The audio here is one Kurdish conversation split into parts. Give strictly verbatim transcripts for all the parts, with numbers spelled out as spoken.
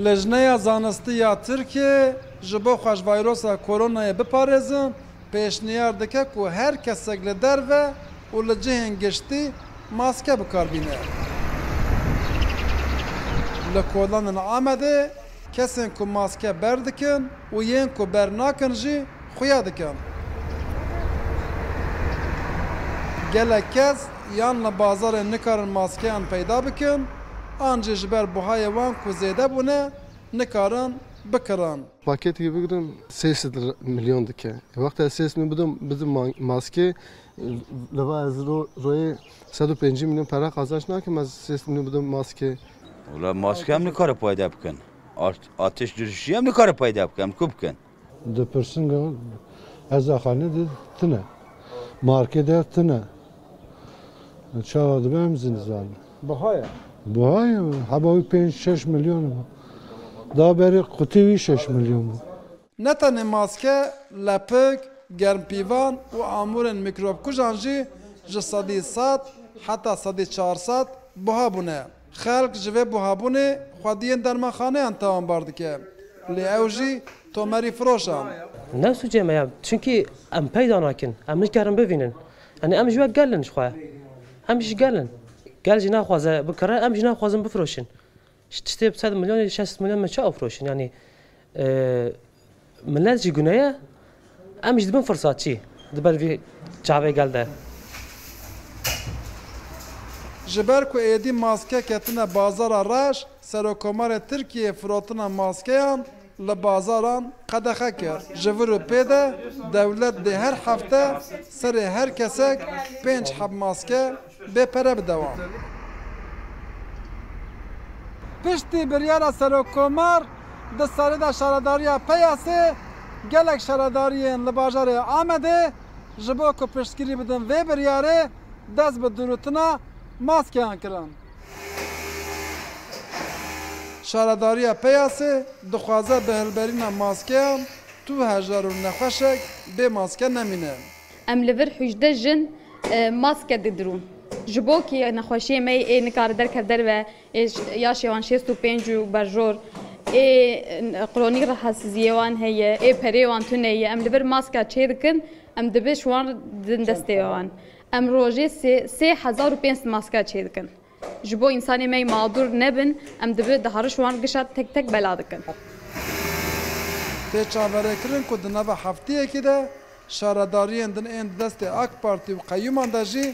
Lijneya Zanistî ya Tirkiyeyê ji bo xwe ji vayrosa koronayê biparêzin, pêşniyar dike ku her kesek li derve û li cihên giştî maske bi kar bîne. Li kolanên Amedê kesên ku maske berdikin û yên ku bernakin jî xuya dikin. Gelek kes yan li bazarê nikarin maskeyan peyda bikin, an jî ji ber buhayê wan ku zêde bûne, nikarin bikirin. Paketê bigrin sê sed milyon dike. E, wexta sê sed milyon bidim, bidim ma-, maske, e, li va ez ro-, royê sed û pêncî milyon pere qazanç nakim, ez sê sed milyon bidim maske. Wala maske em nikare payda bikin. Art-, ateş duruşu em nikare payda bikin, em ku bikin. Dipirsin, ezaxane de tine. Markê de tine. Çawa dibe em zî nizanin. Buha ye. Buha ye. Heba wî pênc şeş milyon bû. Da berê qutî wî şeş milyon bû. Ne tenê maske, lepik, germpîvan û amûrên mîkrobkujan jî ji sedî sed heta sedî çar sed buha bûne. Xelk ji vê buhabûnê xwediyên dermanxaneyan tawanbar dike. Lê ew jî tomerî firoş an. Ne sûcê me ya. Çunkî em peyda nakin. Em nikarin bivînin. Yanî em jî wek gel in ji xwe. Em jî gel in. Gel jî naxwaze bikire, em jî naxwazin bifiroşin. Ji tiştê bi sed milyon, şeş sed milyon me çawa firoşin? Yanî, e, Milet jî gune ye, em jî dibin firsatçî di ber vî çavê gel de. Ji ber ku êdî maske ketine bazara reş, Serokkomarê Tirkiyeyê firotina maskeyan li bazaran qedexe kir. Ji vir û pê de dewlet dê her hefte serê her kesek pênc heb maske bê pere bide wan. Piştî biryara Serokkomar, di serê de şaredariya Peyasê gelek şaredariyên li bajarê Amedê ji bo ku piştgirî bidin vê biryarê, dest bi dirûtina maskeyan kirin. Şaredariya Peyasê dixwaze bi hilberîna maskeyan tu hejar û nexweşek bê maske nemîne. Em li vir hûjdeh jin, e, maske didirûn. Ji bo kî nexweşiyê me ê nikare derkev derve, ê ş-, yaşê wan şêst û pênc û berjor, ê, e, kronîk rehetsiziyê wan heye, ê perê wan tune ye. Em li vir maske çêdikin, em dibe ji wan din destê wan. Em rojê sê, sê hezar û pênc sed maske çêdikin. Ji bo însanê me yê mabûr nebin, em dibi di hariş wan gişa tek tek bela dikin. Tê çaverêkirin ku di nava heftiyekî de şaredariyên din ên di destê AK Partî û qeyûman de jî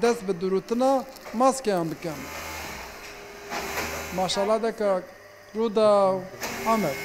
dest bi dirûtina maskeyan bikin. Maşala dekak, Rûdaw, Amed.